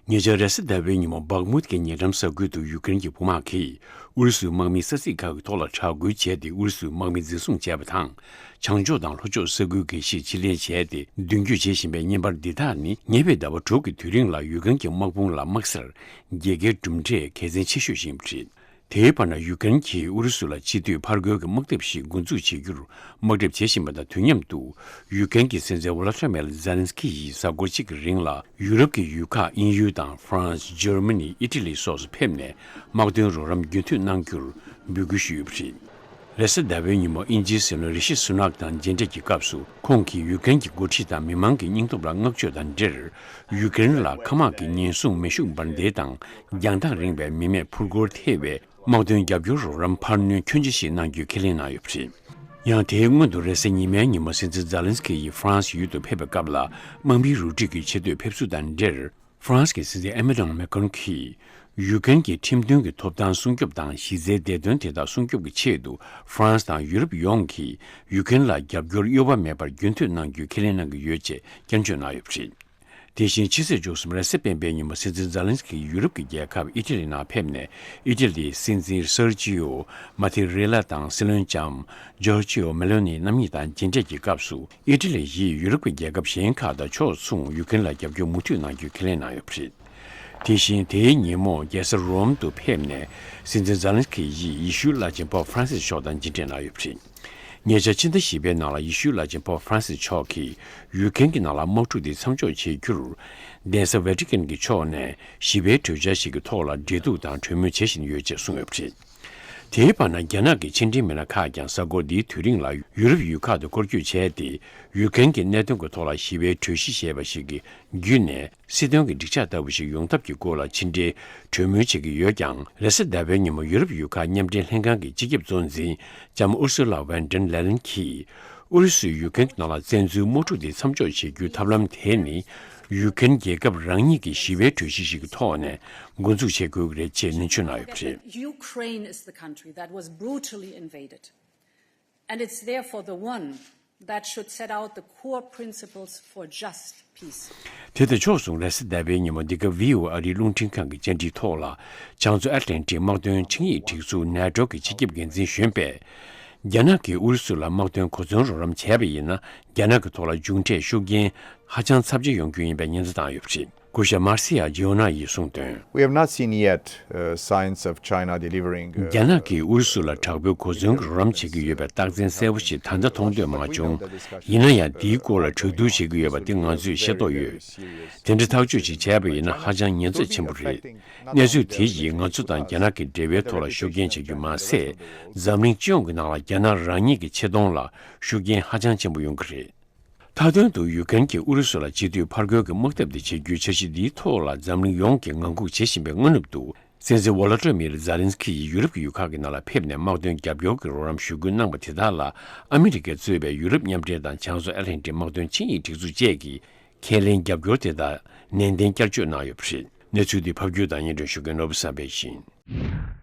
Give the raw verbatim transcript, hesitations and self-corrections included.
ཉེ་ཆར་རེས་གཟའ་ཟླ་བའི་ཉིན་མོ་སྦག་མུད་ཀྱི་ཉེ་འགྲམ་ས་ཁུལ་དུ་ཡུ་ཀེ་རེན་གྱི་དཔུང་དམག་གིས་ཨུ་རུ་སུའི་དམག་མི་ས་ཚིགས་ཁག་གི་ཐོག་ལ་དྲག་རྒོལ་བྱས་ཏེ། ཨུ་རུ་སུའི་དམག་མི་འཛིན་བཟུང་བྱས་པ་དང་། བྱང་ཕྱོགས་དང་ལྷོ་ཕྱོགས་ས་ཁུལ་འགའ་ཤས་ཕྱིར་འཐེན་བྱས་ཏེ། མདུན་སྐྱོད་བྱེད་བཞིན་པའི་བརྙན་པར་འདི་དག་ནི། ཉེ་བའི་ཟླ་བ་དྲུག་གི་དུས་རིང་ལ་ཡུ་ཀེ་རེན་གྱི་དམག་དཔུང་ལ་དམག་སར་རྒྱལ་ཁའི་གྲུབ་འབྲས་གལ་ཆེན་ཆེ་ཤོས་ཤིག་ཡིན་པ་རེད། དེའི་བར་ན། ཡུ་ཀེ་རེན་གྱིས་ཨུ་རུ་སུ་ལ་ཕྱི་སྡོད་ཕར་རྒོལ་གྱི་དམག་འཐབ་ཞིག་འགོ་འཛུགས་བྱེད་རྒྱུར་དམག་འཁྲབ་བྱེད་བཞིན་པ་དང་དུས་མཉམ་དུ། ཡུ་ཀེ་རེན་གྱི་སྲིད་འཛིན་ཝོ་ལོ་ཏྲ་མེར་ཛེ་ལན་སི་ཁི་ཡིས་གཟའ་འཁོར་གཅིག་གི་རིང་ལ་ཡུ་རོབ་ཀྱི་ཡུལ་ཁག་དབྱིན་ཡུལ་དང་ཧྥ་རན་སི། འཇར་མ་ནི། ཨི་ཊ་ལི་སོགས་སུ་ཕེབས་ནས། དམག་དོན་རོགས་རམ་རྒྱུན་མཐུད་གནང་རྒྱུར་འབོད་སྐུལ་ཞུས་ཡོད་པ་རེད། རེས་གཟའ་ཟླ་བའི་ཉིན་མོ་དབྱིན་ཇིའི་སྲིད་བློན་རི་ཤི་སུ་ནག་དང་མཇལ་འཕྲད་ཀྱི་སྐབས་སུ། ཁོང་གིས་ཡུ་ཀེ་རེན་གྱི་འགོ་ཁྲིད་དང་མི་མང་གི་སྙིང་སྟོབས་ལ་བསྔགས་བརྗོད་དང་འབྲེལ། ཡུ་ཀེ་རེན་ལ་མཁའ་དམག་གི་ཉེན་སྲུང་མེ་ཤུགས་འབར་མདེལ་དང་། རྒྱང་ཐག་རིང་བའི་མི་མེད་འཕུར་འཁོར་ཐེ་བའི་དམག་དོན་རྒྱབ་སྐྱོར་རོགས་རམ་འཕར་སྣོན་ཁྱོན་ཆེ་ཞིག་གནང་རྒྱུའི་ཁས་ལེན་གནང་ཡོད་པ་རེད། ཡང་། དེའི་སྔོན་དུ་རེས་གཟའ་ཉི་མའི་ཉིན་མོ་སྲིད་འཛིན་ཛེ་ལན་སི་ཁི་ཡིས་ཧྥ་རན་སི་ཡུལ་དུ་ཕེབས་པའི་སྐབས་ལ། དམག་མི་རུ་སྒྲིག་གི་ཆེ་བསྟོད་ཕེབས་བསུ་དང་འབྲེལ། ཧྥ་རན་སི་གི་སྲིད་འཛིན་ཨེ་མེ་ནུ་ཨེལ་མེ་ཀོན་གྱིས། ཡུ་ཀེ་རེན་གྱི་ཁྲིམས་མཐུན་གྱི་ཐོབ་ཐང་སྲུང་སྐྱོབ་དང་། གཞི་རྩའི་བདེ་དོན་དེ་དག་སྲུང་སྐྱོབ་ཀྱི་ཆེད་དུ། ཧྥ་རན་སི་དང་ཡུ་རོབ་ཡོངས་ཀྱིས་ཡུ་ཀེ་རེན་ལ་རྒྱབ་སྐྱོར་གཡོ་བ་མེད་པར་རྒྱུན་མཐུད་གནང་རྒྱུའི་ཁས་ལེན་གནང་གི་ཡོད་ཅེས་སྐྱོན་བརྗོད་གནང་ཡོད་པ་རེད། དེ་བཞིན། ཕྱི་ཚེས་བཅུ་གསུམ་རེས་གཟའ་སྤེན་པའི་ཉིན་མོ་སྲིད་འཛིན་ཛེ་ལན་སི་ཁི་ཡུ་རོབ་ཀྱི་རྒྱལ་ཁབ་ཨི་ཊ་ལི་ནང་ཕེབས་ནས། ཨི་ཊ་ལིའི་སྲིད་འཛིན་སར་ཇིའོ་མ་ཐི་རེ་ལ་དང་། སྲིད་བློན་ལྕམ་ཇོར་ཇིའོ་མེ་ལོ་ནི་རྣམ་གཉིས་དང་མཇལ་འཕྲད་ཀྱི་སྐབས་སུ། ཨི་ཊ་ལི་ཡིས་ཡུ་རོབ་ཀྱི་རྒྱལ་ཁབ་གཞན་ཁག་དང་ཕྱོགས་མཚུངས་ཡུ་ཀེ་རེན་ལ་རྒྱབ་སྐྱོར་མུ་མཐུད་གནང་རྒྱུའི་ཁས་ལེན་གནང་ཡོད་པ་རེད། དེ་བཞིན། དེའི་ཉིན་མོ་རྒྱལ་ས་རོམ་དུ་ཕེབས་ནས། སྲིད་འཛིན་ཛེ་ལན་སི་ཁི་ཡིས་ཡེ་ཤུའི་བླ་ཆེན་པོབ་ཧྥ་རན་སིས་མཆོག་དང་མཇལ་འཕྲད་གནང་ཡོད་པ་རེད། ཉེ་ཆར་ཕྱི་ཟླ་བཞི་པའི་ནང་ལ། ཡེ་ཤུའི་བླ་ཆེན་པོབ་ཧྥ་རན་སིས་མཆོག་གིས་ཡུ་ཀེ་རེན་གྱི་ནང་ལ་དམག་འཁྲུག་དེ་མཚམས་འཇོག་བྱེད་རྒྱུར། གདན་ས་ཝེ་ཏི་ཀན་གྱི་ཕྱོགས་ནས་ཞི་བའི་གྲོས་འཆར་ཞིག་གི་ཐོག་ལ་འབྲེལ་གཏུག་དང་གྲོས་མོལ་བྱེད་བཞིན་ཡོད་ཅེས་གསུངས་ཡོད་པ་རེད། དེའི་བར་ན། རྒྱ་ནག་གི་ཕྱི་འབྲེལ་མི་སྣ་ཁག་ཀྱང་གཟའ་འཁོར་འདིའི་དུས་རིང་ལ་ཡུ་རོབ་ཡུལ་ཁག་ཏུ་སྐོར་སྐྱོད་བྱས་ཏེ། ཡུ་ཀེ་རེན་གྱི་གནད་དོན་གྱི་ཐོག་ལ་ཞི་བའི་གྲོས་གཞི་ཞེས་པ་ཞིག་གི་བརྒྱུད་ནས། སྲིད་དོན་གྱི་འགྲིག་འཇགས་ལྟ་བུ་ཞིག་ཡོང་ཐབས་ཀྱི་སྐོར་ལ་ཕྱི་འབྲེལ་གྲོས་མོལ་བྱེད་ཀྱི་ཡོད་ཀྱང་། རེས་གཟའ་ཟླ་བའི་ཉིན་མོ་ཡུ་རོབ་ཡུལ་ཁག་མཉམ་འབྲེལ་ལྷན་ཁང་གི་སྤྱི་ཁྱབ་གཙོ་འཛིན་ལྕམ་ཨུར་སུ་ལ་ཝན་ཏྲན་ལེ་ལན་གྱིས། ཨུ་རུ་སུས་ཡུ་ཀེ་རེན་གྱི་ནང་ལ་བཙན་འཛུལ་དམག་འཁྲུག་དེ་མཚམས་འཇོག་བྱེད་རྒྱུའི་ཐབས་ལམ་དེ་ནི། ཡུ་ཀེ་རེན་རྒྱལ་ཁབ་རང་ཉིད་ཀྱི་ཞི་བའི་གྲོས་གཞི་ཞིག་གི་ཐོག་ནས་འགོ་འཛུགས་བྱེད་དགོས་ཀྱི་རེད་ཅེས་ནན་བརྗོད་གནང་ཡོད་པ་རེད། Ukraine is the country that was brutally invaded. And it's therefore the one that should set out the core principles for just peace. དེ་དང་ཕྱོགས་མཚུངས། རེས་གཟའ་ཟླ་བའི་ཉིན་མོ་འདི་ག་བྷི་ཨོ་ཨེ་ཨ་རིའི་རླུང་འཕྲིན་ཁང་གི་བཅར་འདྲིའི་ཐོག་ལ། བྱང་མཚོ་ཨེཊ་ལན་ཊིག་དམག་དོན་ཆིངས་ཡིག་སྒྲིག་འཛུགས་ནེ་ཊོ་གི་སྤྱི་ཁྱབ་འགན་འཛིན་གཞོན་པས། རྒྱ་ནག་གིས་ཨུ་རུ་སུ་ལ་དམག་དོན་གོ་མཚོན་རོགས་རམ་བྱས་པ་ཡིན་ན། རྒྱ་ནག་གི་ཐོག་ལ་མཇུག་འབྲས་ཤུགས་རྐྱེན་ཧ་ཅང་ཚབས་ཆེ་ཡོང་རྒྱུ་ཡིན་པའི་ཉེན་བརྡ་བཏང་ཡོད་པ་རེད། སྐུ་ཞབས་མར་སི་ཡ་ཇི་ཨོ་ན་ཡིས་གསུངས་དོན། We have not seen yet, uh, signs of China delivering, uh, རྒྱ་ནག་གིས་ཨུ་རུ་སུ་ལ་དྲག་པོའི་གོ་མཚོན་གྱི་རོགས་རམ་བྱེད་ཀྱི་ཡོད་པའི་རྟགས་མཚན་གསལ་པོ་ཞིག་ད་ལྟ་མཐོང་འདོད་མ་བྱུང་། ཡིན་ན་ཡང་། འདིའི་སྐོར་ལ་གྲོས་བསྡུར་བྱེད་ཀྱི་ཡོད་པ་དེ་ང་ཚོས་ཤེས་རྟོགས་ཡོད། དེ་འདྲ་ཐག་གཅོད་ཅིག་བྱས་པ་ཡིན་ན་ཧ་ཅང་ཉེན་ཚབས་ཆེན་པོ་རེད། གནས་ཚུལ་དེ་ཡིས་ང་ཚོ་དང་རྒྱ་ནག་གི་འབྲེལ་བའི་ཐོག་ལ་ཤུགས་རྐྱེན་བྱེད་རྒྱུ་མ་ཟད། འཛམ་གླིང་སྤྱི་ཡོངས་ཀྱི་ནང་ལ་རྒྱ་ནག་རང་ཉིད་ཀྱི་ཆེ་མཐོང་ལ་ཤུགས་རྐྱེན་ཧ་ཅང་ཆེན་པོ་ཡོང་གི་རེད། མཐའ་དོན་དུ། ཡུ་ཀེ་རེན་གྱིས་ཨུ་རུ་སུ་ལ་ཕྱི་སྡོད་ཕར་རྒོལ་གྱི་དམག་འཐབ་དེ་བྱེད་རྒྱུའི་འཆར་གཞི་འདིའི་ཐོག་ལ་འཛམ་གླིང་ཡོངས་ཀྱིས་ངང་སྒུག་བྱེད་བཞིན་པའི་སྔ་ནུབ་ཏུ། སྲིད་འཛིན་ཝོ་ལོ་ཏྲ་མིར་ཛེ་ལན་སི་ཁི་ཡིས་ཡུ་རོབ་ཀྱི་ཡུལ་ཁག་གི་ནང་ལ་ཕེབས་ནས་དམག་དོན་རྒྱབ་སྐྱོར་གྱི་རོགས་རམ་ཞུ་སྐུལ་གནང་པ་དེ་དག་ལ། ཨ་མི་རི་ཀས་གཙོས་པའི་ཡུ་རོབ་མཉམ་འབྲེལ་དང་། བྱང་མཚོ་ཨེཊ་ལན་ཊིག་དམག་དོན་ཆིངས་ཡིག་སྒྲིག་འཛུགས་བཅས་ཀྱིས་ཁས་ལེན་རྒྱབ་སྐྱོར་དེ་དག་ནན་ཏན་བསྐྱར་བརྗོད་གནང་ཡོད་པ་རེད། གནས་ཚུལ་འདི་ཕབ་སྒྱུར་དང་སྙན་སྒྲོན་ཞུ་མཁན་ནོར་བུ་བསམ་འཕེལ་ཡིན།